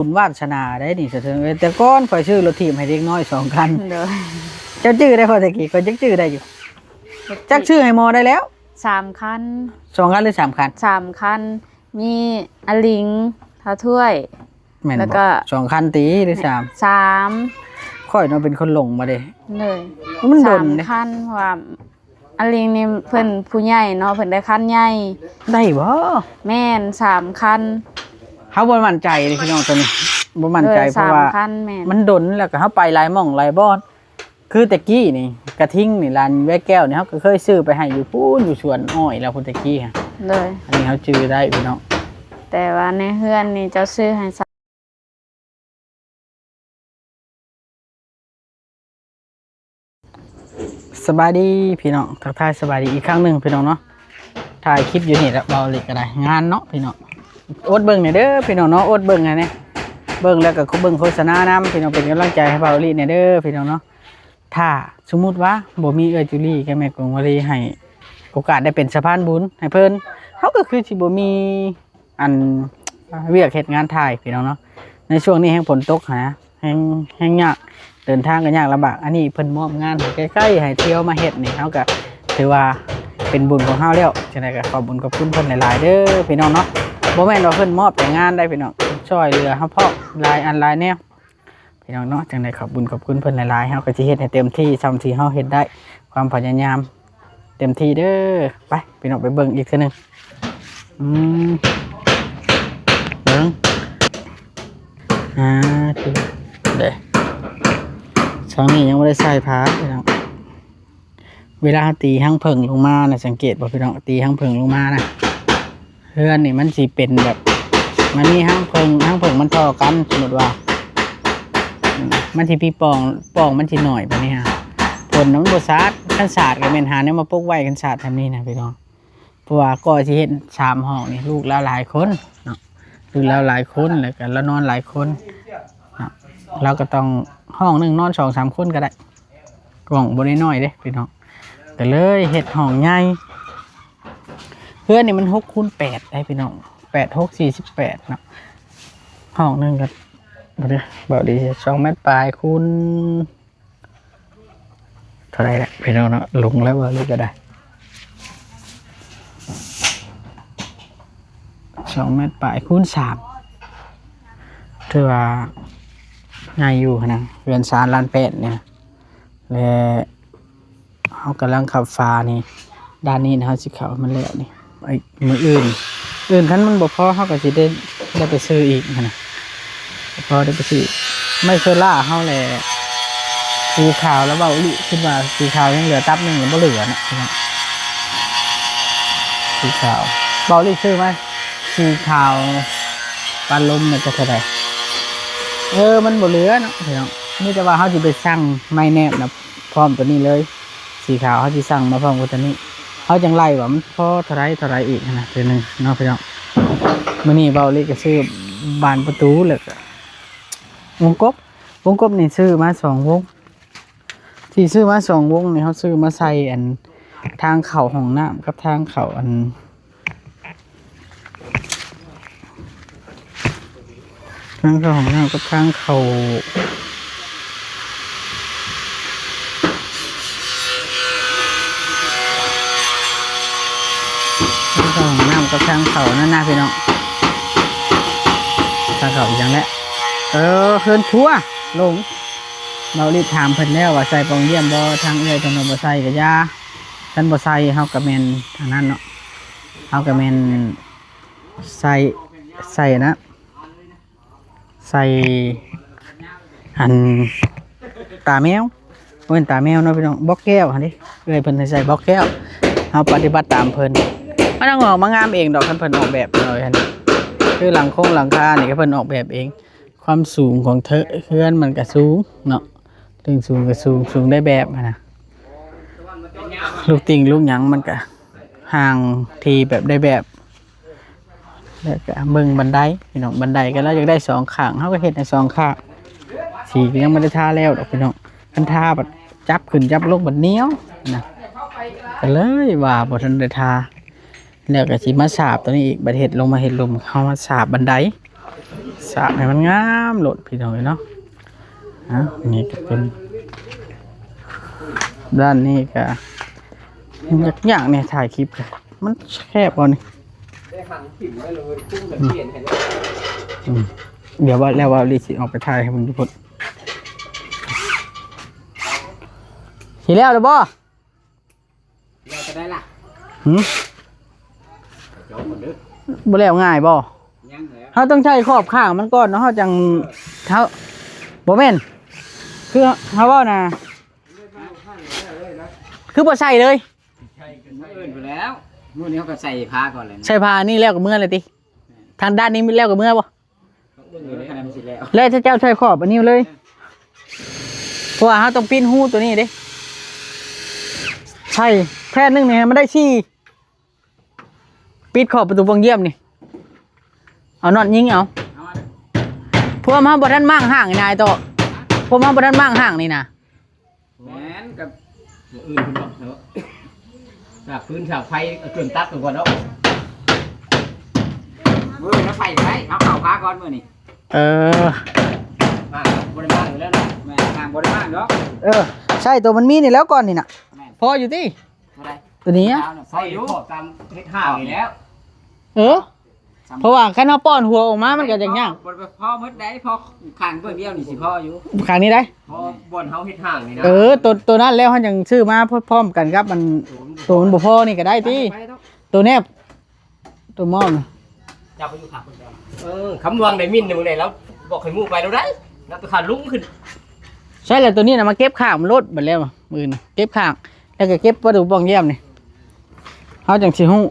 ບຸນວາດສະໜາໄດ໋ນີ້ສະເທີງເອີຍ. ແຕ່ກ່ອນຂ້ອຍຊື້ລົດຖີບໃຫ້ເດັກນ້ອຍສອງຄັນ. ໂດຍ. ເຈົ້າຈື່ໄດ້ບໍ່ແຕ່ກີ້? ຂ້ອຍຍັງຈື່ໄດ້ຢູ່. ຈັກຊື້ໃຫ້ໝໍໄດ້ແລ້ວ? ສາມຄັນ. ສອງຄັນຫຼືສາມຄັນ? ສາມຄັນ. ມີອາລິງ ທ້າວຖ້ວຍ ແມ່ນບໍ່? ແລ້ວກໍສອງຄັນຕິ ຫຼືສາມ? ສາມ. ຂ້ອຍເນາະເປັນຄົນຫຼົງບໍ່ເດ້. ໂດຍ. ມັນດົນເດ້ ສາມຄັນ ເພາະວ່າ ອາລິງນີ້ເພິ່ນຜູ້ໃຫຍ່ເນາະ ເພິ່ນໄດ້ຄັນໃຫຍ່. ໄດ້ບໍ່? ແມ່ນ ສາມຄັນ. ເຮົາບໍ່ໝັ້ນໃຈເດ້ພີ່ນ້ອງ ໂຕນີ້ ບໍ່ໝັ້ນໃຈ. ເອີ ເພາະວ່າ ສາມຄັນ ແມ່ນ ມັນດົນ ແລ້ວກໍເຮົາໄປຫຼາຍໝ່ອງຫຼາຍບ່ອນ. ຄືແຕ່ກີ້ນີ້ ກະທິງນີ້ ຫຼານແວແກ້ວນີ້ ເຮົາກໍເຄີຍຊື້ໄປໃຫ້ຢູ່ພຸ້ນ ຢູ່ສວນອ້ອຍລາວພຸ້ນແຕ່ກີ້ຫັ້ນ. ໂດຍ. ອັນນີ້ເຮົາຈື່ໄດ້ພີ່ນ້ອງ. ແຕ່ວ່າໃນເຮືອນນີ້ເຈົ້າຊື້ໃຫ້ ສະບາຍດີພີ່ນ້ອງ ທັກທາຍສະບາຍດີອີກຄັ້ງໜຶ່ງພີ່ນ້ອງເນາະ. ຖ່າຍຄລິບຢູ່ນີ້ລະ ເບົາຫຼີກກໍໄດ້ ງານເນາະພີ່ນ້ອງ. ອົດເບິ່ງແດ່ເດີພີ່ນ້ອງເນາະ ອົດເບິ່ງແດ່ ເບິ່ງແລ້ວກໍເບິ່ງໂຄສະນານຳພີ່ນ້ອງ ເປັນກຳລັງໃຈໃຫ້ເບົາຫຼີກແດ່ເດີພີ່ນ້ອງເນາະ. ຖ້າສົມມຸດວ່າບໍ່ມີເອື້ອຍຈູລີກັບແມ່ກົງວາລີໃຫ້ໂອກາດໄດ້ເປັນສະພານບຸນໃຫ້ເພິ່ນ ເຮົາກໍຄືຊິບໍ່ມີ ອັນ ວຽກເຮັດງານຖ່າຍພີ່ນ້ອງເນາະ. ໃນຊ່ວງນີ້ແຮງຝົນຕົກຫັ້ນນະ ແຮງ ແຮງຍາກ ເດີນທາງກໍຍາກລຳບາກ. ອັນນີ້ເພິ່ນມອບງານໃຫ້ໃກ້ໆ ໃຫ້ທ່ຽວມາເຮັດນີ້ ເຮົາກໍຖືວ່າເປັນບຸນຂອງເຮົາແລ້ວ. ຈັ່ງໃດກໍຂອບບຸນຂອບຄຸນເພິ່ນຫຼາຍໆເດີພີ່ນ້ອງເນາະ. ບໍ່ແມ່ນວ່າເພິ່ນມອບແຕ່ງານໄດ໋ພີ່ນ້ອງ ຊ່ອຍເຫຼືອເຮົາພ້ອມຫຼາຍອັນຫຼາຍແນວ ພີ່ນ້ອງເນາະ. ຈັ່ງໃດຂອບບຸນຂອບຄຸນເພິ່ນຫຼາຍໆ ເຮົາກໍຊິເຮັດໃຫ້ເຕັມທີ່ສ່ຳທີ່ເຮົາເຮັດໄດ້ ຄວາມພະຍາຍາມເຕັມທີ່ເດີ. ໄປພີ່ນ້ອງໄປເບິ່ງອີກເທື່ອໜຶ່ງ. ອືມ ເບິ່ງ ອ່າ ເດ້ ຊ່ອງນີ້ຍັງບໍ່ໄດ້ໃສ່ພາພີ່ນ້ອງ. ເວລາເຮົາຕີຮັງເຜິ້ງລົງມານະ ສັງເກດບໍ່ພີ່ນ້ອງ? ຕີຮັງເຜິ້ງລົງມານະ ເຮືອນນີ້ມັນຊິເປັນແບບ ມັນມີຮັງເຜິ້ງ ຮັງເຜິ້ງມັນທໍ່ກັນ. ສົມມຸດວ່າ ອືມ ມັນຊິມີປ່ອງ ປ່ອງມັນຊິໜ້ອຍປານນີ້ຮະ ຝົນນະມັນບໍ່ສາດ. ຄັນສາດກໍແມ່ນຫາແນວມາປົກໄວ້ ຄັນສາດແບບນີ້ນະພີ່ນ້ອງ. ເພາະວ່າກໍຊິເຮັດສາມຫ້ອງນີ້ ລູກລາວຫຼາຍຄົນເນາະ ລູກລາວຫຼາຍຄົນ ແລ້ວກໍລາວນອນຫຼາຍຄົນເນາະ ລາວກໍຕ້ອງ ຫ້ອງໜຶ່ງນອນສອງສາມຄົນກໍໄດ້. ຫ້ອງບໍ່ໄດ້ນ້ອຍເດ້ພີ່ນ້ອງ ກໍເລີຍເຮັດຫ້ອງໃຫຍ່. ເຮືອນນີ້ມັນຫົກຄູນແປດໄດ໋ພີ່ນ້ອງ ແປດຫົກສີ່ສິບແປດເນາະ. ຫ້ອງໜຶ່ງກໍ ບໍ່ໄດ້ ເບົາດີ ສອງແມັດປາຍຄູນເທົ່າໃດລະພີ່ນ້ອງເນາະ ຫຼົງແລ້ວເວົ້າເລີຍກໍໄດ້. ສອງແມັດປາຍຄູນສາມ ຖືວ່າໃຫຍ່ຢູ່ຫັ້ນນະ ເຮືອນຊານລ້ານແປດນີ້ນະ. ແລະ ເຮົາກຳລັງຂັບຝານີ້ ດ້ານນີ້ເຮົາຊິເຂົ້າໃຫ້ມັນແລ້ວນີ້ ໄອ້ ມື້ອື່ນ ອື່ນຄັນມັນບໍ່ພໍ ເຮົາກໍຊິໄດ້ ໄດ້ໄປຊື້ອີກຫັ້ນນະ ພໍໄດ້ໄປຊື້. ໄມ້ໂຊລ່າເຮົາແຫຼະ ສີຂາວ ແລ້ວເບົາອີ່ຫຼີຄິດວ່າສີຂາວຍັງເຫຼືອຕັບໜຶ່ງ ຍັງບໍ່ເຫຼືອເນາະພີ່ນ້ອງ. ສີຂາວ ເບົາອີ່ຫຼີຊື້ມາ ສີຂາວ ປານລົມມັນຈະເທົ່າໃດ? ເອີ ມັນບໍ່ເຫຼືອເນາະພີ່ນ້ອງ. ມີແຕ່ວ່າເຮົາຊິໄປສັ່ງໄມ້ແນບນະ ພ້ອມຕົວນີ້ເລີຍ ສີຂາວ ເຮົາຊິສັ່ງມາພ້ອມກັບຕົວນີ້ ເຮົາຈັ່ງໄລ່ວ່າມັນພໍເທົ່າໃດເທົ່າໃດອີກຫັ້ນນະ ເທື່ອໜຶ່ງເນາະພີ່ນ້ອງ. ມື້ນີ້ເບົາລີກໍຊື້ບານປະຕູ ແລ້ວກໍວົງກົບ ວົງກົບນີ້ຊື້ມາສອງວົງ ທີ່ຊື້ມາສອງວົງນີ້ ເຮົາຊື້ມາໃສ່ອັນ ທາງເຂົ້າຫ້ອງນ້ຳກັບທາງເຂົ້າອັນ ທາງເຂົ້າຫ້ອງນ້ຳກັບທາງເຂົ້າ ທາງເຂົ້າຫ້ອງນ້ຳກັບທາງເຂົ້ານັ້ນນະພີ່ນ້ອງ. ທາງເຂົ້າອີ່ຫຍັງແຫຼະ? ເອີ ເຮືອນຄົວ ຫຼົງ. ເບົາລີດຖາມເພິ່ນແລ້ວວ່າໃສ່ປ່ອງຢ້ຽມບໍ່? ທາງເອື້ອຍເພິ່ນວ່າບໍ່ໃສ່ກໍຢ່າ. ຄັນບໍ່ໃສ່ເຮົາກໍແມ່ນອັນນັ້ນເນາະ ເຮົາກໍແມ່ນໃສ່ ໃສ່ອັນນັ້ນ ໃສ່ອັນຕາແມວ ບໍ່ແມ່ນຕາແມວເນາະພີ່ນ້ອງ ບລັອກແກ້ວຫັ້ນເດ້. ເອື້ອຍເພິ່ນໃຫ້ໃສ່ບລັອກແກ້ວ ເຮົາປະຕິບັດຕາມເພິ່ນ. ມັນຕ້ອງອອກມາງາມເອງດອກ ຄັນເພິ່ນອອກແບບເລີຍຫັ້ນ ຄືຫຼັງຄົງຫຼັງຄານີ້ກໍເພິ່ນອອກແບບເອງ. ຄວາມສູງຂອງເທີ ເຮືອນມັນກະສູງເນາະ ເຖິງສູງກະສູງ ສູງໄດ້ແບບຫັ້ນນະ ລູກຕິ່ງລູກຫຍັງມັນກະຫ່າງທີ່ແບບໄດ້ແບບ. ແລ້ວກະເບິ່ງບັນໄດພີ່ນ້ອງ ບັນໄດກໍລາວຢາກໄດ້ສອງຂ້າງ ເຮົາກໍເຮັດໃຫ້ສອງຂ້າງ. ສີກໍຍັງບໍ່ໄດ້ທາແລ້ວດອກພີ່ນ້ອງ ຄັນທາບັດຈັບຂຶ້ນຈັບລົງບັດໜຽວນະ ກໍເລີຍວ່າບໍ່ທັນໄດ້ທາ. ແລ້ວກໍຊິມາສາບຕົວນີ້ອີກ ບັດເຮັດລົງມາເຮັດລຸ່ມ ເຮົາມາສາບບັນໄດ ສ ສາກໃຫ້ມັນງາມໂລດພີ່ນ້ອງເອີຍເນາະ. ອ່ະ ນີ້ກໍເປັນ ດ້ານນີ້ກໍຍາກໆແດ່ ຖ່າຍຄລິບກໍມັນແຄບເອົານີ້. ໄດ້ຫັນຖິ້ມໄວ້ເລີຍ ຄຸ້ມກັນປ່ຽນໃຫ້ເລີຍ. ອືມ ດຽວວ່າແລ້ວວ່າລີຊິອອກໄປຖ່າຍໃຫ້ເບິ່ງຢູ່ພຸ້ນ. ຊິແລ້ວແລ້ວບໍ່? ແລ້ວກໍໄດ້ລະ. ຫື? ໄປຈອບກ່ອນເດີ. ບໍ່ແລ້ວງ່າຍບໍ່? ຍັງແລ້ວ. ເຮົາຕ້ອງໃຊ້ຂອບຂ້າງມັນກ່ອນເນາະ ເຮົາຈັ່ງ ເຮົາ ບໍ່ແມ່ນ ຄືເຮົາເວົ້ານະ ຄືບໍ່ໃສ່ເລີຍ? ໃສ່ມື້ອື່ນພຸ້ນແລ້ວ. ມື້ນີ້ເຮົາກໍໃສ່ຜ້າກ່ອນແລ້ວ. ໃສ່ຜ້ານີ້ແລ້ວກໍເມືອແລ້ວຕິ? ທາງດ້ານນີ້ແລ້ວກໍເມືອບໍ່? ເບິ່ງຢູ່ເດ້ ຄັນມັນຊິແລ້ວ ແລ້ວເຈົ້າໃສ່ຂອບອັນນີ້ເລີຍ ເພາະວ່າເຮົາຕ້ອງປິ່ນຮູໂຕນີ້ເດ້. ໃສ່ແຜ່ນໜຶ່ງນີ້ໃຫ້ມັນໄດ້ສີ່ ປິດຂອບປະຕູປ່ອງຢ້ຽມນີ້ ເອົານັອດຍິງເອົາ. ພວກເຮົາບໍ່ທັນມ້າງຫ້າງນາຍໂຕ ພວກເຮົາບໍ່ທັນມ້າງຫ້າງນີ້ນະ. ແມ່ນ ກັບມື້ອື່ນພຸ້ນເນາະ ສາກຟືນສາກໄຟ ເອົາເຄື່ອງຕັດກ່ອນເນາະ. ມື້ອື່ນເຮົາໃສ່ກໍໄດ້ ເຮົາເຂົ້າພາກ່ອນມື້ນີ້. ເອີ ມາບໍ່ໄດ້ມາຢູ່ແລ້ວເນາະ. ແມ່ນ ມາບໍ່ໄດ້ມາດອກ. ເອີ ໃສ່ໂຕມັນມີນີ້ແລ້ວກ່ອນນີ້ນະ. ແມ່ນ ພໍຢູ່ຕິ? ໂຕໃດ? ໂຕນີ້ອະ ພໍຢູ່ ໃສ່ຂອບຕາມເຮັດຫ້າງນີ້ແລ້ວ. ເອີ ເພາະວ່າຄັນເຮົາປ້ອນຫົວອອກມາມັນກໍຈະຍາກ. ບໍ່ພໍໝົດໃດ ພໍຂ້າງເບື້ອງດຽວນີ້ຊິພໍຢູ່ ຂ້າງນີ້ໄດ໋. ພໍບ່ອນເຮົາເຮັດຫ້າງນີ້ນະ. ເອີ ໂຕ ໂຕນັ້ນແລ້ວເຮົາຍັງຊື້ມາພ້ອມກັນກັບມັນ ໂຕມັນບໍ່ພໍນີ້ກໍໄດ້ຕິ. ໂຕແນບ ໂຕມອງ ເຈົ້າໄປຢູ່ຂ້າງເພິ່ນ. ເອີ ຄຳຫວັງໄດ້ມິນໜຶ່ງໄດ້ ລາວບອກໃຫ້ໝູ່ໄປແລ້ວໄດ໋ ລາວໄປຂາລຸງຂຶ້ນ. ໃຊ່ແລ້ວ ໂຕນີ້ນະມາເກັບຂ້າງມັນໂລດ ບັດແລ້ວມື້ອື່ນເກັບຂ້າງ ແລ້ວກໍເກັບປະຕູປ່ອງຢ້ຽມນີ້ ເຮົາຈັ່ງຊິຮູ້.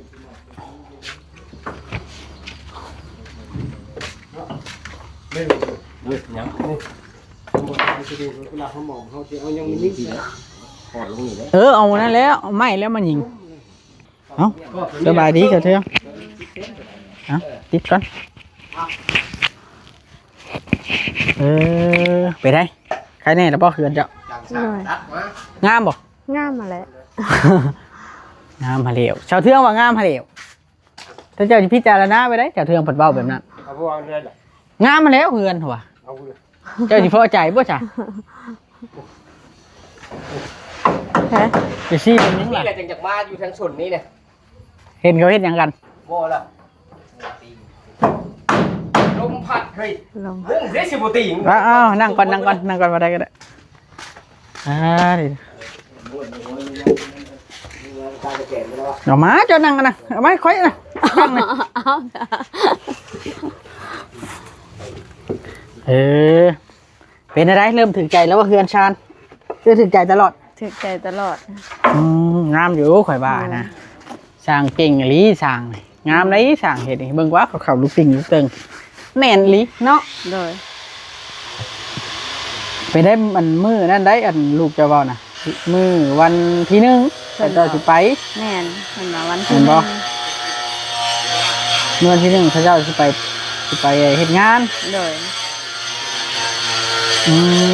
ເອີ ເອົານັ້ນແຫຼະ ເອົາໄມ້ແລ້ວມາຍິງ. ເອົ້າ ສະບາຍດີເຈົ້າເທື່ອ ເອົ້າ ຕິດກ່ອນ. ເອີ ເປັນໃດ ໃຄແນ່ລະບໍ່ເຮືອນເຈົ້າ? ໂດຍ ງາມບໍ່? ງາມຫັ້ນແຫຼະ ງາມຫັ້ນແຫຼ້ວ ຊາວເທື່ອງວ່າງາມຫັ້ນແຫຼ້ວ. ຖ້າເຈົ້າຊິພິຈາລະນາໄປໄດ໋ ເຈົ້າເທື່ອງເພິ່ນເວົ້າແບບນັ້ນ. ເອົາຜູ້ເວົ້າເຮືອນລະ ງາມຫັ້ນແຫຼ້ວເຮືອນ ເຂົາວ່າ. ເອົາເຮືອນ ເຈົ້າຊິພໍໃຈບໍ່ຊະ? ຮະ ຊິຊີ້ເປັນຫຍັງລະ? ນີ້ແຫຼະຈຶ່ງຢາກມາຢູ່ທາງຊົນນີ້ນະ. ເຫັນເຂົາເຮັດຫຍັງກັນ? ບໍ່ລະ ລົມພັດເຮີ້ຍ ລົມ ວງເດຊິບໍ່ຕີງ. ອ້າວ ນັ້ງກ່ອນ ນັ່ງກ່ອນ ນັ່ງກ່ອນ ບໍ່ໄດ້ກໍໄດ້. ອ່າ ເອົາມາ ເຈົ້ານັ່ງນະ ເອົາມາໃຫ້ຂ້ອຍນະ ນັ່ງນະ. ເອີ ເປັນຈັ່ງໃດ ເລີ່ມຖືກໃຈແລ້ວວ່າເຮືອນຊານ? ຄືຖືກໃຈຕະຫຼອດ? ຖືກໃຈຕະຫຼອດ. ອືມ ງາມຢູ່ ຂ້ອຍວ່ານະ. ຊ່າງເກັ່ງອີ່ຫຼີ ຊ່າງນີ້ ງາມໄດ໋ ຊ່າງເຮັດນີ້. ເບິ່ງວ່າເຂົາເຂົ້າລູກຕິ່ງລູກເຕີງ ແໜ້ນອີ່ຫຼີເນາະ. ໂດຍ ໄປໄດ້ອັນມື້ນັ້ນໄດ້ ອັນລູກເຈົ້າເວົ້ານະ ມື້ວັນທີໜຶ່ງ ເພິ່ນເຈົ້າຊິໄປ. ແມ່ນ ເພິ່ນວ່າວັນທີໜຶ່ງ ແມ່ນບໍ່? ມື້ວັນທີໜຶ່ງເຂົາເຈົ້າຊິໄປ ຊິໄປເຮັດງານ. ໂດຍ ອືມ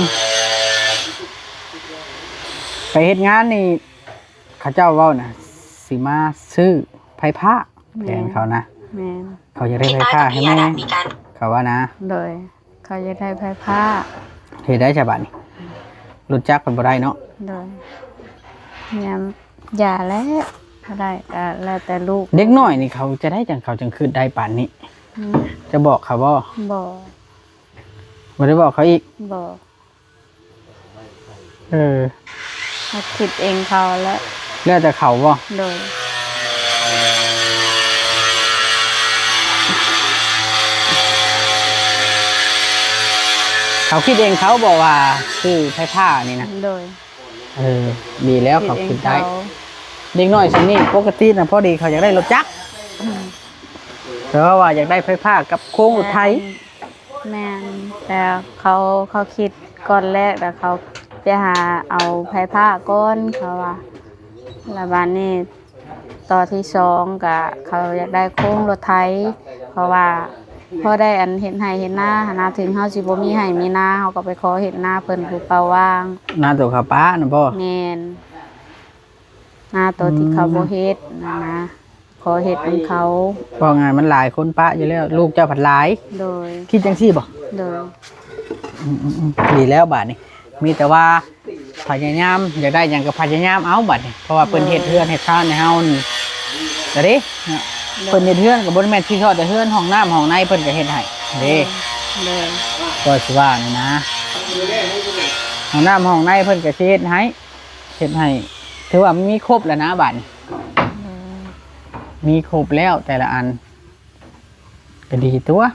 ໄປເຮັດງານນີ້ ເຂົາເຈົ້າເວົ້ານະ ຊິມາຊື້ໄຟຟ້າ ແມ່ນ ແຜນເຂົານະ. ແມ່ນ ເຂົາຢາກໄດ້ໄຟຟ້າໃຫ້ແມ່ ເຂົາວ່ານະ. ໂດຍ ເຂົາຢາກໄດ້ໄຟຟ້າ. ເຮັດໄດ້ຊະບາດນີ້ ລົດຈັກເພິ່ນບໍ່ໄດ້ເນາະ. ໂດຍ ຍາມ ຢ່າແຫຼະ ບໍ່ໄດ້ ກໍແລ້ວແຕ່ລູກ. ເດັກນ້ອຍນີ້ເຂົາຈະໄດ້ຈັ່ງ ເຂົາຈັ່ງຄິດໄດ້ປານນີ້? ອືມ ຈະບອກເຂົາບໍ່? ບໍ່ ບໍ່ໄດ້ບອກເຂົາອີກ? ບໍ່. ເອີ ເຂົາຄິດເອງເຂົາແຫຼະ ແລ້ວແຕ່ເຂົາບໍ່? ໂດຍ ເຂົາຄິດເອງເຂົາບໍ່ວ່າຊື້ໄຟຟ້ານີ້ນະ? ໂດຍ ເອີ ດີແລ້ວເຂົາຄິດໄດ້. ເດັກນ້ອຍຊ່ຳນີ້ປົກກະຕິນະ ພໍດີເຂົາຢາກໄດ້ລົດຈັກ ອືມ ແຕ່ວ່າຢາກໄດ້ໄຟຟ້າກັບໂຄງລົດໄຖ. ແມ່ນ ແຕ່ເຂົາ ເຂົາຄິດກ່ອນແລກ ແລ້ວເຂົາໄປຫາເອົາໄຟຟ້າກ່ອນ ເຂົາວ່າ. ແລ້ວບາດນີ້ຕໍ່ທີສອງ ກະເຂົາຢາກໄດ້ໂຄງລົດໄຖ ເພາະວ່າພໍໄດ້ອັນເຮັດໄຮ່ເຮັດນາຫັ້ນນະ ເຖິງເຮົາຊິບໍ່ມີໄຮ່ມີນາ ເຮົາກໍໄປຂໍເຮັດນາເພິ່ນຄືເກົ່າວ່າງ. ນາໂຕເຂົາປະນະບໍ່? ແມ່ນ ນາໂຕທີ່ເຂົາບໍ່ເຮັດຫັ້ນນະ. ກໍເຮັດນຳເຂົາ. ເວົ້າງ່າຍມັນຫຼາຍຄົນປະຢູ່ແລ້ວ ລູກເຈົ້າພັດຫຼາຍ. ໂດຍ. ຄິດຈັ່ງຊີ້ບໍ່? ໂດຍ. ອືມໆໆ ດີແລ້ວບາດນີ້ ມີແຕ່ວ່າພະຍາຍາມ ຢາກໄດ້ຫຍັງກໍພະຍາຍາມເອົາບາດນີ້ ເພາະວ່າເພິ່ນເຮັດເຮືອນເຮັດຊານໃຫ້ເຮົານີ້ລະເດ້. ໂດຍ. ເພິ່ນເຮັດເຮືອນກໍບໍ່ແມ່ນຊິຊອດແຕ່ເຮືອນ ຫ້ອງນ້ຳຫ້ອງໃນເພິ່ນກໍເຮັດໃຫ້ເດ້. ໂດຍ. ກໍຊິວ່ານີ້ນະ ຫ້ອງນ້ຳຫ້ອງໃນເພິ່ນກໍຊິເຮັດໃຫ້ ເຮັດໃຫ້ ຖືວ່າມີຄົບແລ້ວນະບາດນີ້. ໂດຍ. ມີຄົບແລ້ວແຕ່ລະອັນ ກໍດີຕົວະ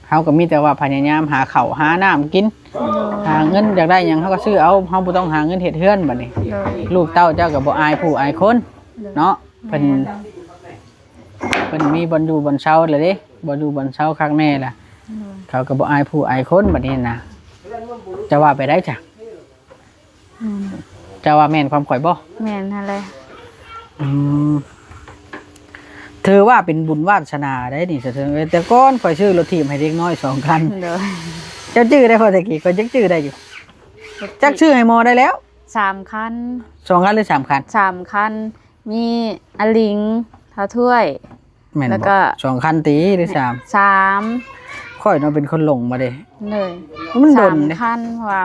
ເຮົາກໍມີແຕ່ວ່າພະຍາຍາມຫາເຂົ້າຫານ້ຳກິນ. ໂດຍ. ຫາເງິນ ຢາກໄດ້ຫຍັງເຮົາກໍຊື້ເອົາ ເຮົາບໍ່ຕ້ອງຫາເງິນເຮັດເຮືອນບາດນີ້. ໂດຍ. ລູກເຕົ້າເຈົ້າກໍບໍ່ອາຍຜູ້ອາຍຄົນ. ໂດຍ. ເນາະ ເພິ່ນ ແມ່ນ. ເພິ່ນມີບ່ອນຢູ່ບ່ອນເຊົາແລ້ວເດ້ ບ່ອນຢູ່ບ່ອນເຊົາຄັກແນ່ລະ. ໂດຍ. ເຂົາກໍບໍ່ອາຍຜູ້ອາຍຄົນບາດນີ້ນະ. ຈະວ່າໄປໄດ້ຈ້ະ. ອືມ ເຈົ້າວ່າແມ່ນຄວາມຂ້ອຍບໍ່? ແມ່ນຫັ້ນແຫຼະ. ອືມ ຖືວ່າເປັນບຸນວາດສະໜາໄດ໋ນີ້ ສະເທີງເອີຍ. ແຕ່ກ່ອນຂ້ອຍຊື້ລົດຖີບໃຫ້ເດັກນ້ອຍສອງຄັນ. ໂດຍ. ເຈົ້າຈື່ໄດ້ບໍ່ແຕ່ກີ້? ຂ້ອຍຍັງຈື່ໄດ້ຢູ່. ຈັກຊື້ໃຫ້ໝໍໄດ້ແລ້ວ? ສາມຄັນ. ສອງຄັນ ຫຼື ສາມຄັນ? ສາມຄັນ. ມີອາລິງ ທ້າວຖ້ວຍ ແມ່ນບໍ່? ແລ້ວກໍສອງຄັນຕິ ຫຼື ສາມ? ສາມ. ຂ້ອຍເນາະເປັນຄົນຫຼົງມາເດ້. ໂດຍ. ມັນດົນເດ້ ສາມຄັນ ເພາະວ່າ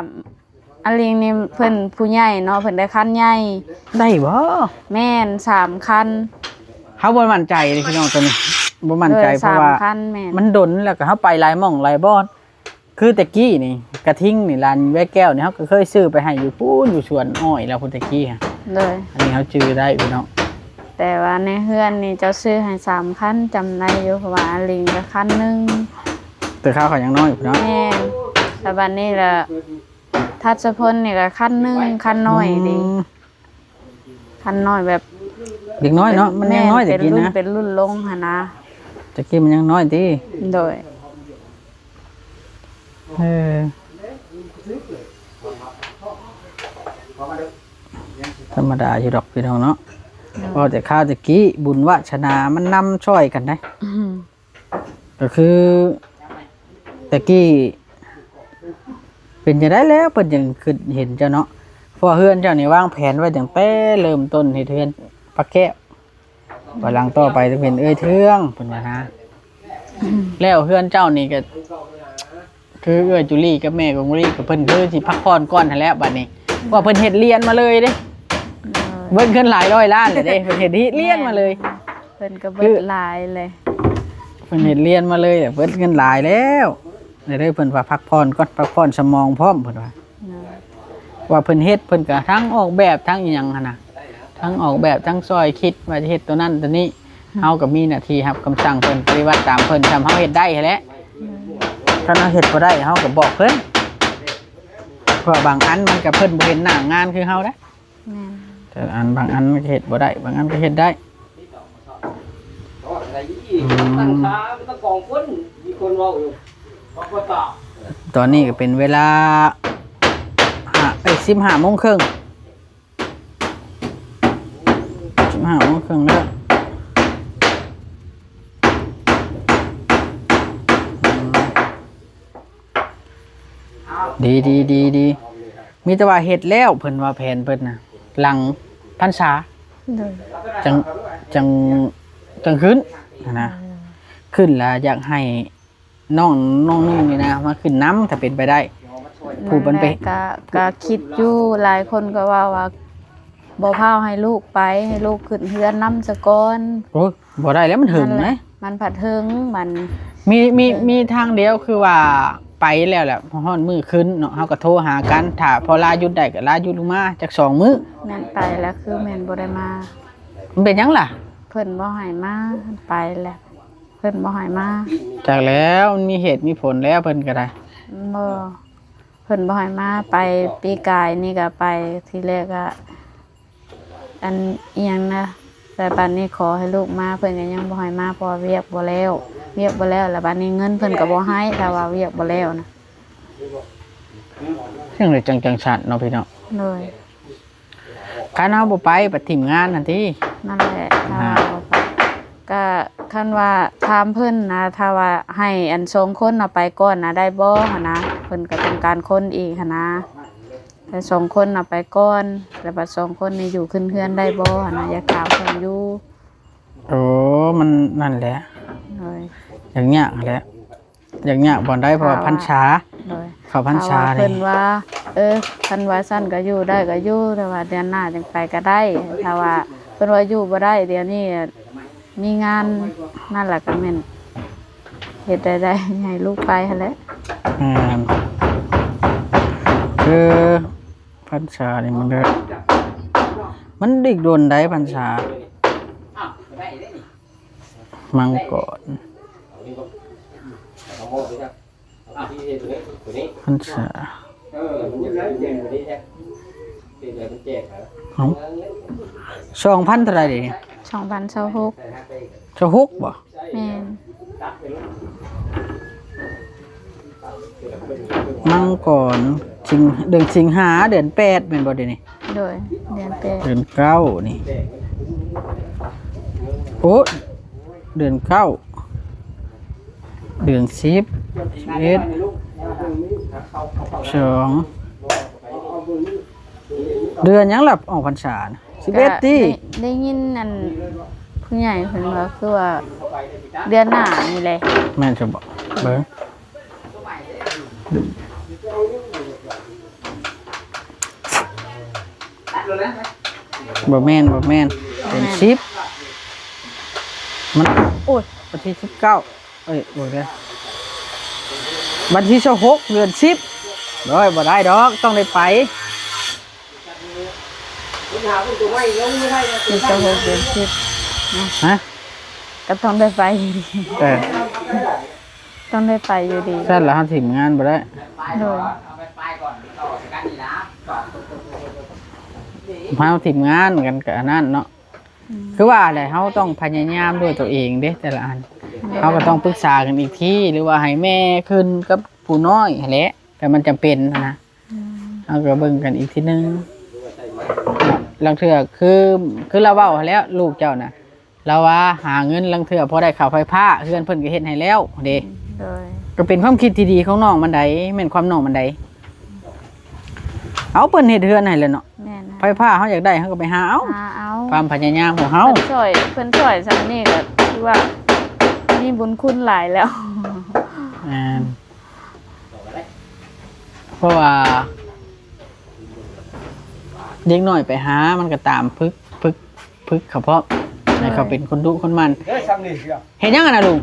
ອາລິງນີ້ເພິ່ນຜູ້ໃຫຍ່ເນາະ ເພິ່ນໄດ້ຄັນໃຫຍ່. ໄດ້ບໍ່? ແມ່ນ ສາມຄັນ. ເຮົາບໍ່ໝັ້ນໃຈເດ້ພີ່ນ້ອງ ໂຕນີ້ບໍ່ໝັ້ນໃຈ. ເອີ ເພາະວ່າ ສາມຄັນ ແມ່ນ ມັນດົນ ແລ້ວກໍເຮົາໄປຫຼາຍໝ່ອງຫຼາຍບ່ອນ. ຄືແຕ່ກີ້ນີ້ ກະທິງນີ້ ຫຼານຍາຍແກ້ວນີ້ ເຮົາກໍເຄີຍຊື້ໄປໃຫ້ຢູ່ພຸ້ນ ຢູ່ສວນອ້ອຍລາວພຸ້ນແຕ່ກີ້. ໂດຍ. ອັນນີ້ເຮົາຈື່ໄດ້ພີ່ນ້ອງ. ແຕ່ວ່າໃນເຮືອນນີ້ເຈົ້າຊື້ໃຫ້ສາມຄັນ ຈຳໄດ້ຢູ່ ເພາະວ່າອາລິງກໍຄັນໜຶ່ງ ແຕ່ຄາວເຂົາຍັງນ້ອຍພຸ້ນເນາະ. ແມ່ນ. ແລ້ວບັດນີ້ລະ ທັດສະພົນນີ້ກໍຄັນໜຶ່ງ ຄັນນ້ອຍເດ້. ອືມ ຄັນນ້ອຍແບບເດັກນ້ອຍເນາະ ມັນຍັງນ້ອຍແຕ່ກີ້ນະ ເປັນລຸ້ນ ເປັນລຸ້ນລົງຫັ້ນນະ. ແຕ່ກີ້ມັນຍັງນ້ອຍຕິ? ໂດຍ. ເອີ ທຳມະດາຢູ່ດອກພີ່ນ້ອງເນາະ. ໂດຍ. ເວົ້າແຕ່ຄາວແຕ່ກີ້ ບຸນວາດສະໜາມັນນຳຊ່ອຍກັນໄດ໋. ອືມ ກໍຄືແຕ່ກີ້ເປັນຈັ່ງໃດແລ້ວ ເພິ່ນຈຶ່ງຄິດເຫັນເຈົ້າເນາະ? ເພາະວ່າເຮືອນເຈົ້ານີ້ວາງແຜນໄວ້ຕັ້ງແຕ່ເລີ່ມຕົ້ນເຮັດເຮືອນປາແກ້ວ ວ່າຫຼັງຕໍ່ໄປຈະເປັນເອື້ອຍເທືອງ ເພິ່ນວ່ານະ. ແລ້ວເຮືອນເຈົ້ານີ້ກໍ ຄືເອື້ອຍຈູລີກັບແມ່ກົງບູລີ ກໍເພິ່ນຄືຊິພັກຜ່ອນກ່ອນຫັ້ນແຫຼະບັດນີ້. ເພາະວ່າເພິ່ນເຮັດລຽນມາເລີຍເດ້. ໂດຍ. ເບິດເງິນຫຼາຍຮ້ອຍລ້ານແລ້ວເດ້ ເພິ່ນເຮັດ ເຮັດລຽນມາເລີຍ. ແມ່ນ. ເພິ່ນກໍເບິດຫຼາຍແຫຼະ ເພິ່ນເຮັດລຽນມາເລີຍ ເບິດເງິນຫຼາຍແລ້ວ. ແລ້ວເດີ ເພິ່ນວ່າພັກຜ່ອນກ່ອນ ພັກຜ່ອນສະໝອງພ້ອມ ເພິ່ນວ່າ. ໂດຍ. ວ່າເພິ່ນເຮັດ ເພິ່ນກໍທັງອອກແບບ ທັງອີ່ຫຍັງຫັ້ນນະ ທັງອອກແບບ ທັງຊ່ອຍຄິດວ່າຈະເຮັດໂຕນັ້ນໂຕນີ້. ອືມ ເຮົາກໍມີໜ້າທີ່ຮັບຄຳສັ່ງເພິ່ນ ປະຕິບັດຕາມເພິ່ນ ສ່ຳເຮົາເຮັດໄດ້ຫັ້ນແຫຼະ. ໂດຍ. ຄັນເຮົາເຮັດບໍ່ໄດ້ ເຮົາກໍບອກເພິ່ນ ເພາະວ່າບາງອັນມັນກໍເພິ່ນບໍ່ເຫັນໜ້າງານຄືເຮົາເດ້. ແມ່ນ. ແຕ່ອັນ ບາງອັນມັນກໍເຮັດບໍ່ໄດ້ ບາງອັນກໍເຮັດໄດ້. ອືມ ຕອນນີ້ກໍເປັນເວລາ ຫ້າ ເອີຍ ສິບຫ້າໂມງເຄິ່ງ ສິບຫ້າໂມງເຄິ່ງແລ້ວ. ອືມ ດີໆໆໆ ມີແຕ່ວ່າເຮັດແລ້ວ ເພິ່ນວ່າແຜນເພິ່ນນະ ຫຼັງພັນສາ. ໂດຍ. ຈັ່ງ ຈັ່ງ ຈັ່ງຂຶ້ນຫັ້ນນະ. ໂດຍ. ຂຶ້ນລະຢາກໃຫ້ນ້ອງ ນ້ອງໜຶ່ງນີ້ນະມາຂຶ້ນນຳ ຖ້າເປັນໄປໄດ້. ນັ້ນແຫຼະ ຜູ້ເພິ່ນໄປ ກະ ກະຄິດຢູ່ ຫຼາຍຄົນກໍເວົ້າວ່າ ບໍ່ພ້າວໃຫ້ລູກໄປ ໃຫ້ລູກຂຶ້ນເຮືອນນຳສາກ່ອນ. ໂອ້ ບໍ່ໄດ້ແລ້ວ ມັນເຫິງເດ້. ມັນພັດເຫິງ ມັນ ມີ ມີ ມີທາງດຽວ ຄືວ່າໄປແລ້ວແຫຼະ ຮອດມື້ຂຶ້ນເນາະ ເຮົາກໍໂທຫາກັນ ຖ້າພໍລາຢຸດໄດ້ກໍລາຢຸດລົງມາຈັກສອງມື້. ແມ່ນ ໄປແລ້ວຄືແມ່ນບໍ່ໄດ້ມາ. ມັນເປັນຫຍັງລະ? ເພິ່ນບໍ່ໃຫ້ມາ ໄປແລ້ວ ເພິ່ນບໍ່ໃຫ້ມາ. ຈັກແລ້ວ ມັນມີເຫດມີຜົນແລ້ວ ເພິ່ນກໍໄດ້. ບໍ່ ເພິ່ນບໍ່ໃຫ້ມາ ໄປປີກາຍນີ້ກໍໄປ ທີແລກກໍ ອັນອີ່ຫຍັງນະ ແຕ່ບັດນີ້ຂໍໃຫ້ລູກມາ ເພິ່ນກໍຍັງບໍ່ໃຫ້ມາ ເພາະວ່າວຽກບໍ່ແລ້ວ ວຽກບໍ່ແລ້ວ ແລ້ວບັດນີ້ເງິນເພິ່ນກໍບໍ່ໃຫ້ ຖ້າວ່າວຽກບໍ່ແລ້ວນະ. ຈັ່ງໃດຈັ່ງ ຈັ່ງຊັ້ນເນາະພີ່ນ້ອງ. ໂດຍ. ຄັນເຮົາບໍ່ໄປ ໄປຖິ້ມງານຫັ້ນຕິ. ນັ້ນແຫຼະ ຖ້າວ່າບໍ່ໄປ ກະຄັນວ່າຖາມເພິ່ນນະ ຖ້າວ່າໃຫ້ອັນສອງຄົນນະໄປກ່ອນນະ ໄດ້ບໍ່ຫັ້ນນະ ເພິ່ນກໍຕ້ອງການຄົນອີກຫັ້ນນະ. ແຕ່ສອງຄົນນະໄປກ່ອນ ແລ້ວບັດສອງຄົນນີ້ຢູ່ຂຶ້ນເຮືອນໄດ້ບໍ່ຫັ້ນນະ ຢາກຖາມເພິ່ນຢູ່. ໂອ້ ມັນນັ້ນແຫຼະ ໂດຍ ຢາກຍາກຫັ້ນແຫຼະ ຢາກຍາກບ່ອນໃດ ເພາະວ່າ ຖ້າວ່າພັນສາ ໂດຍ ເຂົ້າພັນສາ ຖ້າວ່າເພິ່ນວ່າ ນີ້ ເອີ ຄັນວ່າຊັ້ນກໍຢູ່ໄດ້ກໍຢູ່ ແຕ່ວ່າເດືອນໜ້າຈັ່ງໄປກໍໄດ້ ຖ້າວ່າເພິ່ນວ່າຢູ່ບໍ່ໄດ້ ດຽວນີ້ມີງານນັ້ນລະ ກໍແມ່ນເຮັດໄດ້ ໃຫ້ລູກໄປຫັ້ນແຫຼະ ແມ່ນ ຄື ພັນສານີ້ມັນເດີ ມັນອີກດົນໃດພັນສາ ມັງກອນ ພັນສາ ເອົ້າ ສອງພັນເທົ່າໃດເດ? ສອງພັນຊາວຫົກ ຊາວຫົກບໍ່? ແມ່ນ ມັງກອນ ສິງ ເດືອນສິງຫາ ເດືອນແປດແມ່ນບໍ່ດຽວນີ້? ໂດຍ ເດືອນແປດ ເດືອນເກົ້ານີ້ ໂອ້ ເດືອນເກົ້າ ເດືອນສິບ ສິບເອັດ ສອງ ເດືອນຫຍັງລະອອກພັນສານະ? ສິບເອັດ ກະຕິ ໄດ້ ໄດ້ຍິນອັນຜູ້ໃຫຍ່ເພິ່ນວ່າ ຄືວ່າເດືອນໜ້ານີ້ແຫຼະ ແມ່ນຊະບໍ? ເບິ່ງ ບໍ່ແມ່ນ ບໍ່ແມ່ນ ເປັນສິບ ມັນ ໂອ້ຍ ວັນທີສິບເກົ້າ ເອີຍ ບໍ່ແມ່ນ ວັນທີຊາວຫົກ ເດືອນສິບ ໂອ້ຍ ບໍ່ໄດ້ດອກ ຕ້ອງໄດ້ໄປ ວັນທີຊາວຫົກ ເດືອນສິບ ຮະ ກໍຕ້ອງໄດ້ໄປຢູ່ດີ ເອີ ຕ້ອງໄດ້ໄປຢູ່ດີ ຊັ້ນລະເຮົາຖິ້ມງານບໍ່ໄດ້ ໂດຍ ເຮົາຖິ້ມງານກັນກະອັນນັ້ນເນາະ ອືມ ຄືວ່າແຫຼະ ເຮົາຕ້ອງພະຍາຍາມດ້ວຍຕົວເອງເດ້ ແຕ່ລະອັນ ໂດຍ ເຮົາກໍຕ້ອງປຶກສາກັນອີກທີ ຫຼືວ່າໃຫ້ແມ່ຂຶ້ນກັບຜູ້ນ້ອຍຫັ້ນແຫຼະ ຖ້າມັນຈຳເປັນຫັ້ນນະ ອືມ ເຮົາກໍເບິ່ງກັນອີກທີໜຶ່ງ ລາງເທື່ອຄື ຄືລາວເວົ້າຫັ້ນແຫຼະ ລູກເຈົ້ານະ ລາວວ່າຫາເງິນລາງເທື່ອພໍໄດ້ຄ່າໄຟຟ້າ ເຮືອນເພິ່ນກໍເຮັດໃຫ້ແລ້ວເດ້ ໂດຍ ກໍເປັນຄວາມຄິດທີ່ດີຂອງນ້ອງມັນໃດ ແມ່ນຄວາມນ້ອງມັນໃດ ເອົາ ເພິ່ນເຮັດເຮືອນໃຫ້ແລ້ວເນາະ ແມ່ນ ໄຟຟ້າເຮົາຢາກໄດ້ ເຮົາກໍໄປຫາເອົາ ຫາເອົາ ຄວາມພະຍາຍາມຂອງເຮົາ ເພິ່ນຊ່ອຍ ເພິ່ນຊ່ອຍຊ່ຳນີ້ກໍຖືວ່າມີບຸນຄຸນຫຼາຍແລ້ວ ແມ່ນ ເພາະວ່າເດັກນ້ອຍໄປຫາ ມັນກໍຕາມຝຶກ ຝຶກ ຝຶກເຂົາພ້ອມ ໃຫ້ເຂົາເປັນຄົນດຸຄົນໝັ່ນ ເອີ ຊ່ຳນີ້ເຊື່ອ ເຮັດຫຍັງຫັ້ນນະລຸງ?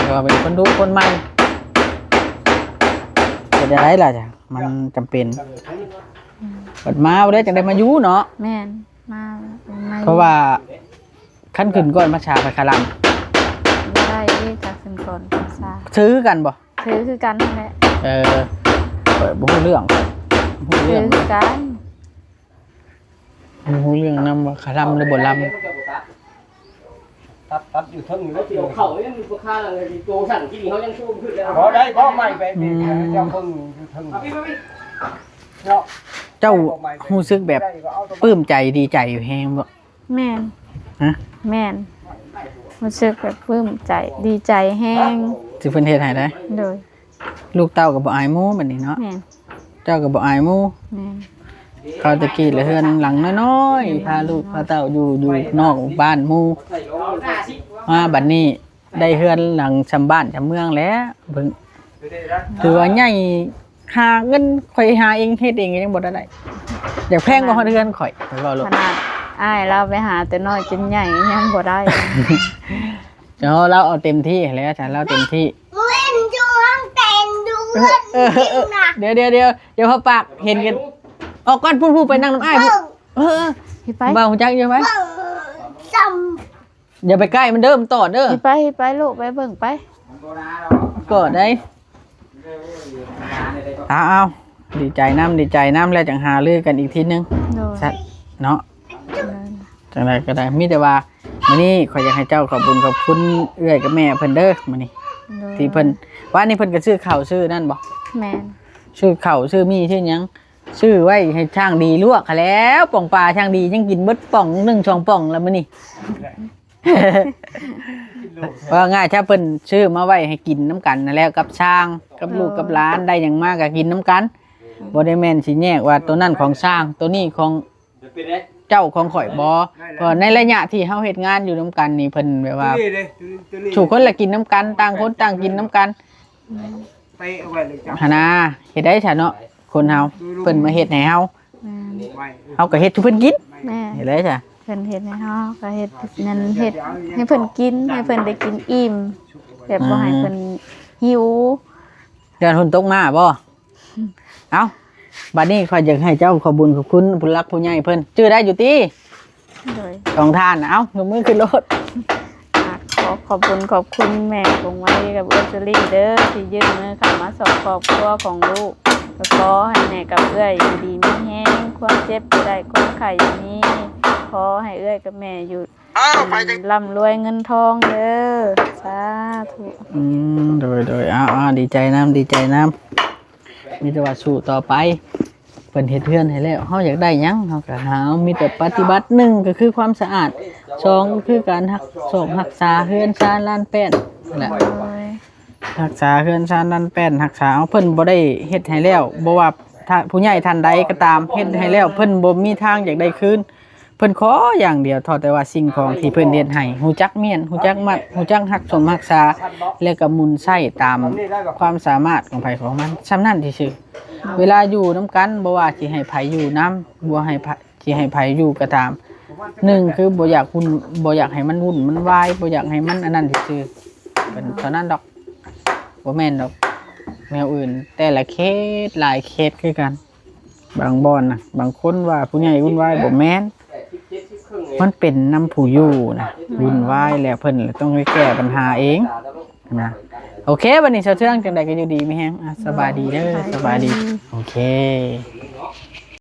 ເຂົາເປັນຄົນດຸຄົນໝັ່ນ ເຮັດຈັ່ງໃດລະ ມັນຈຳເປັນ ອືມ ບັດມາບໍ່ໄດ້ຈັ່ງໄດ້ມາຢູ່ເນາະ ແມ່ນ ມາ ມາຢູ່ ເພາະວ່າຄັນຂຶ້ນກ່ອນພັນສາໄປຄາລຳ ບໍ່ໄດ້ອີກ ຖ້າຂຶ້ນກ່ອນພັນສາ ຖືຄືກັນບໍ່? ຖືຄືກັນຫັ້ນແຫຼະ ເອີ ຂ້ອຍບໍ່ຮູ້ເລື່ອງ ບໍ່ຮູ້ເລື່ອງ ຖືຄືກັນ ບໍ່ຮູ້ເລື່ອງນຳວ່າຄາລຳຫຼືບໍ່ລຳ ຕັດ ຕັດຢູ່ເທິງນີ້ແຫຼະ ເຂົາຍັງບໍ່ຄາລະ ໂຕສັ່ນທີ່ເຮົາຍັງຊູມຂຶ້ນແລ້ວ ບໍ່ໄດ້ ບໍ່ໄໝ້ໄປ ອືມ ເຈົ້າເບິ່ງຢູ່ເທິງເນາະ ເຈົ້າຮູ້ສຶກແບບປຶ້ມໃຈດີໃຈຢູ່ແຮງບໍ່? ແມ່ນ ຮະ? ແມ່ນ ຮູ້ສຶກແບບປຶ້ມໃຈ ດີໃຈແຮງ ທີ່ເພິ່ນເຮັດໃຫ້ໄດ໋ ໂດຍ ລູກເຕົ້າກໍບໍ່ອາຍໝູ່ບັດນີ້ເນາະ ແມ່ນ ເຈົ້າກໍບໍ່ອາຍໝູ່ ແມ່ນ ຄາວແຕ່ກີ້ລະເຮືອນຫຼັງນ້ອຍໆ ພາລູກພາເຕົ້າຢູ່ ຢູ່ນອກບ້ານໝູ່ ມາບັດນີ້ ໄດ້ເຮືອນຫຼັງຊ່ຳບ້ານຊ່ຳເມືອງແລ້ວ ເບິ່ງ ຖືວ່າໃຫຍ່ ຫາເງິນ ຂ້ອຍຫາເອງເຮັດເອງກໍຍັງບໍ່ໄດ້ ຢາກແພງກວ່າຮອດເຮືອນຂ້ອຍ ຂ້ອຍເວົ້າໂລດ ຂະໜາດອ້າຍລາວໄປຫາແຕ່ນ້ອຍຈົນໃຫຍ່ຍັງບໍ່ໄດ້ ເອົາ ລາວເອົາເຕັມທີ່ແຫຼະ ຖ້າລາວເຕັມທີ່ ເອີ ເອີ ດຽວ ດຽວ ດຽວ ດຽວເຮົາປາກເຫັນກັນ ອອກກ່ອນ ພຸ້ນ ໄປນັ່ງນຳອ້າຍ ເອີ ເອີ ຊິໄປ ບ່າວຮູ້ຈັກຢູ່ໄປ ຢ່າໄປໃກ້ມັນເດີ ມັນຕອດເດີ ຊິໄປ ຊິໄປລູກ ໄປເບິ່ງໄປ ກໍໄດ້ ເອົາໆ ດີໃຈນຳ ດີໃຈນຳ ແລ້ວຈັ່ງຫາລືກັນອີກທີໜຶ່ງ ໂດຍ ຊັ້ນເນາະ ໂດຍ ຈັ່ງໃດກໍໄດ້ ມີແຕ່ວ່າມື້ນີ້ຂ້ອຍຢາກໃຫ້ເຈົ້າຂອບບຸນຂອບຄຸນເອື້ອຍກັບແມ່ເພິ່ນເດີ ມື້ນີ້ ໂດຍ ທີ່ເພິ່ນ ວານນີ້ເພິ່ນກໍຊື້ເຂົ້າຊື້ນັ້ນບໍ່? ແມ່ນ ຊື້ເຂົ້າຊື້ໝີ່ຊື້ຫຍັງ ຊື້ໄວ້ໃຫ້ຊ່າງດີລວກຫັ້ນແຫຼ້ວ ປ່ອງປາຊ່າງດີຍັງກິນເບິດປ່ອງໜຶ່ງສອງປ່ອງແລ້ວມື້ນີ້ ເວົ້າງ່າຍ ຖ້າເພິ່ນຊື້ມາໄວ້ໃຫ້ກິນນຳກັນຫັ້ນແຫຼະ ກັບຊ່າງ ກັບລູກກັບຫຼານ ໄດ້ຫຍັງມາກໍກິນນຳກັນ ບໍ່ໄດ້ແມ່ນຊິແຍກວ່າໂຕນັ້ນຂອງຊ່າງ ໂຕນີ້ຂອງ ເປັນໄດ ເຈົ້າຂອງຂ້ອຍບໍ່? ເພາະໃນໄລຍະທີ່ເຮົາເຮັດງານຢູ່ນຳກັນນີ້ ເພິ່ນແບບວ່າ ນີ້ເດ້ ໂຕນີ້ ທຸກຄົນລະກິນນຳກັນ ຕ່າງຄົນຕ່າງກິນນຳກັນ ເຕະເອົາໄວ້ເລີຍຈ້ະ ຫັ້ນນະ. ເຮັດໄດ້ຊະເນາະ ຄົນເຮົາ ເພິ່ນມາເຮັດໃຫ້ເຮົາ ແມ່ນ ເຮົາກໍເຮັດໃຫ້ເພິ່ນກິນ ແມ່ນ ເຮັດໄດ້ຊະ ເພິ່ນເຮັດໃຫ້ເຮົາ ເຮົາກໍເຮັດນັ້ນ ເຮັດໃຫ້ເພິ່ນກິນ ໃຫ້ເພິ່ນໄດ້ກິນອີ່ມ ແບບ ອືມ ບໍ່ໃຫ້ເພິ່ນຫິວ. ເດືອນຝົນຕົກມາບໍ່? ເອົ້າ ບັດນີ້ຂ້ອຍຢາກໃຫ້ເຈົ້າຂອບບຸນຂອບຄຸນຜູ້ຫຼັກຜູ້ໃຫຍ່ເພິ່ນ ຈື່ໄດ້ຢູ່ຕິ? ໂດຍ ສອງທ່ານນະ ເອົ້າ ຍົກມືຂຶ້ນໂລດ. ອ່າ ຂໍຂອບບຸນຂອບຄຸນແມ່ກົງໄວກັບເອື້ອຍຈຸລີເດີ ທີ່ຍື່ນມືເຂົ້າມາຊ່ອຍຄອບຄົວຂອງລູກ. ກໍຂໍໃຫ້ແມ່ກັບເອື້ອຍຢູ່ດີມີແຮງ, ຄວາມເຈັບຢ່າໄດ້, ຄວາມໄຂ້ຢ່າມີ. ຂໍໃຫ້ເອື້ອຍກັບແມ່ຢູ່ ອ້າວ ໄປຈັງ ລ່ຳລວຍເງິນທອງເດີ. ສາທຸ. ອືມ ໂດຍ ໂດຍ ເອົາ ເອົາ ດີໃຈນຳ ດີໃຈນຳ. ມີແຕ່ວ່າສູ້ຕໍ່ໄປ ເພິ່ນເຮັດເຮືອນໃຫ້ແລ້ວ ເຮົາຢາກໄດ້ຫຍັງເຮົາກໍຫາເອົາ ມີແຕ່ປະຕິບັດ. ໜຶ່ງກໍຄືຄວາມສະອາດ, ສອງກໍຄືການຮັກສອບຮັກສາເຮືອນຊານລານແປ້ນແຫຼະ. ໂດຍ ຮັກສາເຮືອນຊານລານແປ້ນ ຮັກສາເອົາ. ເພິ່ນບໍ່ໄດ້ເຮັດໃຫ້ແລ້ວ ບໍ່ວ່າທ່ານ ຜູ້ໃຫຍ່ທ່ານໃດກໍຕາມ ເຮັດໃຫ້ແລ້ວ ເພິ່ນບໍ່ມີທາງຢາກໄດ້ຄືນ. ເພິ່ນຂໍຢ່າງດຽວ ຂໍແຕ່ວ່າສິ່ງຂອງທີ່ເພິ່ນເຮັດໃຫ້ ຮູ້ຈັກມ້ຽນ ຮູ້ຈັກມັດ ຮູ້ຈັກຮັກສົມຮັກສາ ແລະກໍໝູນໃຊ້ຕາມຄວາມສາມາດຂອງໃຜຂອງມັນ ສ່ຳນັ້ນຊື່ໆ. ເວລາຢູ່ນຳກັນ ບໍ່ວ່າຊິໃຫ້ໃຜຢູ່ນຳ ບໍ່ໃຫ້ໃຜ ຊິໃຫ້ໃຜຢູ່ກໍຕາມ, ໜຶ່ງຄືບໍ່ຢາກວຸ່ນ ບໍ່ຢາກໃຫ້ມັນວຸ່ນມັນວາຍ ບໍ່ຢາກໃຫ້ມັນອັນນັ້ນຊື່ໆ. ເປັນເທົ່ານັ້ນດອກ ບໍ່ແມ່ນດອກແນວອື່ນ. ແຕ່ລະເຂດຫຼາຍເຂດຄືກັນ. ບາງບ່ອນນະ ບາງຄົນວ່າຜູ້ໃຫຍ່ວຸ່ນວາຍ ບໍ່ແມ່ນ, ມັນເປັນນຳຜູ້ຢູ່ນະ ວຸ່ນວາຍແລ້ວ ເພິ່ນລະຕ້ອງໄປແກ້ບັນຫາເອງນະ. ໂອເຄ ບັດນີ້ຊາວເທື່ອງ ຈັ່ງໃດກໍຢູ່ດີມີແຮງ. ອ່ະ ສະບາຍດີເດີ ສະບາຍດີ ສະບາຍດີ. ໂອເຄ.